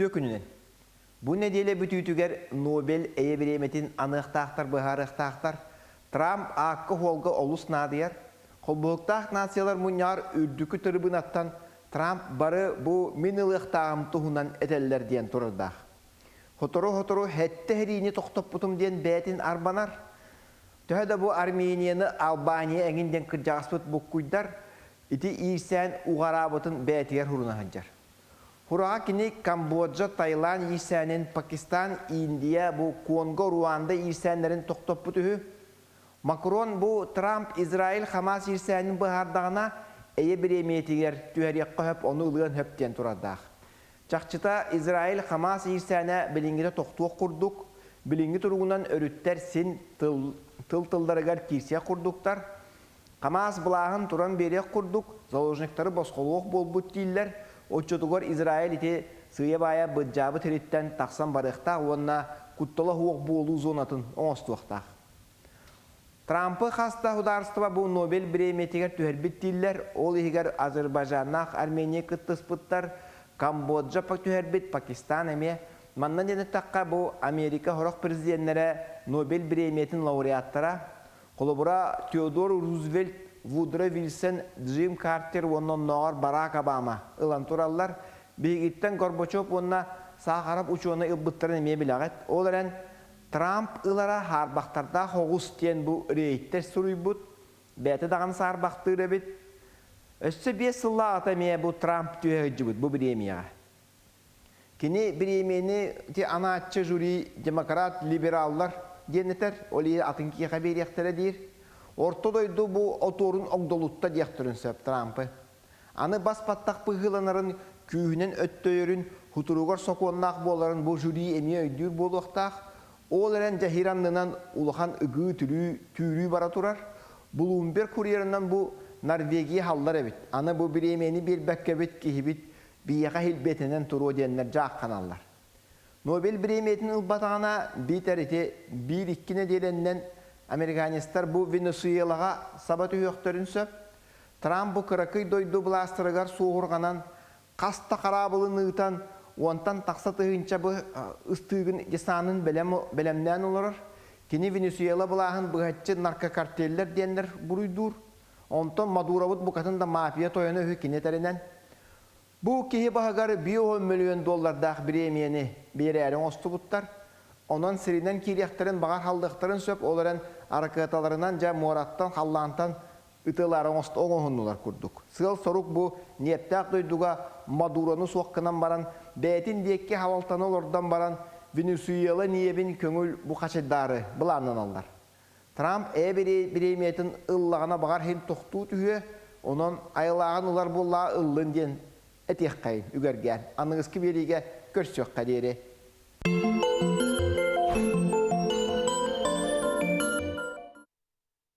Үтүө күнүнэн! Бу нэдиэлэ бүтүүтүгэр Нобель эйэ бириэмэтин аныахтаахтар быһаарыахтаахтар. Трамп аакка-суолга олус наадыйар. Холбоһуктаах нациялар мунньаҕар үрдүкү тырыбынаттан Трамп бары бу мин ылыахтааҕым туһунан этэллэр диэн турардаах. Сотору-сотору сэттэ сэриини тохтоппутум диэн бэйэтин арбанар. Төһө да бу Арменияны Албания эҥин диэн кырдьаҕаспыт буккуйдар, ити иирсээн уҕараабытын бэйэтигэр суруна сылдьар. Хураҕа кини Камбоджа, Таиланд иирсээнин, Пакистан, Индия, бу Конго, Руанда иирсээннэрин тохтоппут үһү. Макрон бу Трамп Израиль Хамас иирсээнин быһаардаҕына, эйэ бириэмийэтигэр түһэриэххэ сөп, ону ылыан сөп диэн турардаах. Чахчыта, Израиль Хамас иирсээнэ билиҥҥитэ тохтуох курдук, билиҥҥи туругунан өрүттэр син тыл, тыл тылларыгар киирсиэх курдуктар. Хамас былааһын туран биэриэх курдук, заложниктары босхолуох буолбут дииллэр, оччотугар Израиль ити сыыйа-баайа быдьаабыт сириттэн тахсан барыахтаах уонна куттала суох буолуу зонатын оҥостуохтаах. Трампы хас да судаарыстыба бу Нобель бириэмийэтигэр түһэрбит дииллэр, ол иһигэр Азербайджаннаах Армения кыттыспыттар, Камбоджа түһэрбит, Пакистан эмиэ. Манна диэн эттэххэ, бу Америка сорох президеннэрэ Нобель бириэмийэтин лауреаттара, Холобура, Теодор Рузвельт, Вудро Вильсон, Джим Картер уонна оннооҕор Барак Обама ылан тураллар. Биһигиттэн Горбачев уонна Саахарап учуонай ылбыттарын эмиэ билэҕит. Ол эрэн Трамп ылара хаарбахтардаах оҕус диэн бу рейдтэр суруйбут. Бэйэтэ даҕаны саарбахтыыр эбит. Өссө 5 сыллааҕыта эмиэ бу Трамп түһэ сылдьыбыт бу бириэмийэҕэ. Кини бириэмийэни ити анааччы жюри демократ либераллар диэн этэр, ол иһин атын киһиэхэ биэриэхтэрэ диир. Орто дойду бу отуорун огдолутта диэхтэрин сөп Трампы. Аны бас-баттах быһыыланарын, күүһүнэн өттөйөрүн, хутуругар сокуоннаах буоларын бу жюри эмиэ өйдүүр буолуохтаах. Ол эрэн дьэһиир аннынан улахан ыгыы-түрүү, түүрүү бара турар. Блумберг курьерынан бу Норвегия халлар эбит. Аны бу бириэмийэни биэрбэккэбит киһибит биһиэхэ иһилбиэтэнэн туруо диэннэр дьаахханаллар. Нобель бириэмийэтин ылбатаҕына биитэр ити биир-икки нэдиэлэннэн американецтар бу Венесуэлаҕа саба түһүөхтэрин сөп. Трамп бу кыракый дойду былаастарыгар суоһурҕанан хас да хараабылын ыытан уонтан тахса тыһыынча ыстыыгын десанын бэлэмнээн олорор. Кини Венесуэла былааһын быһаччы наркокартеллэр диэннэр буруйдуур. Онтон Мадуробут букатын да мафия тойоно үһү кини этэринэн. Бу киһи баһыгар 50 мөлүйүөн доллардаах бириэмийэни биэрээри оҥостубуттар. Онон сиринэн киириэхтэрин баҕар халлыахтарын сөп, ол эрэн аракыаталарынан дьэ муораттан, халлаантан ытыалаары оҥоһуннулар курдук. Сыал-сорук бу ньиэптээх дойдуга Мадурону суох гынан баран, бэйэтин диэки халалтаны олордон баран, Венесуэла ньиэбин көҥүл бу хачайдаары былааннаналлар. Трамп ээ бириэмийэтин ыллаҕына баҕар иһин тохтуу түһүө, онон айылааҕын ылар буоллаҕа ыллын диэн этиэххэйин үгэргээн аныгыскы биэриигэ көрсүөххэ диэри.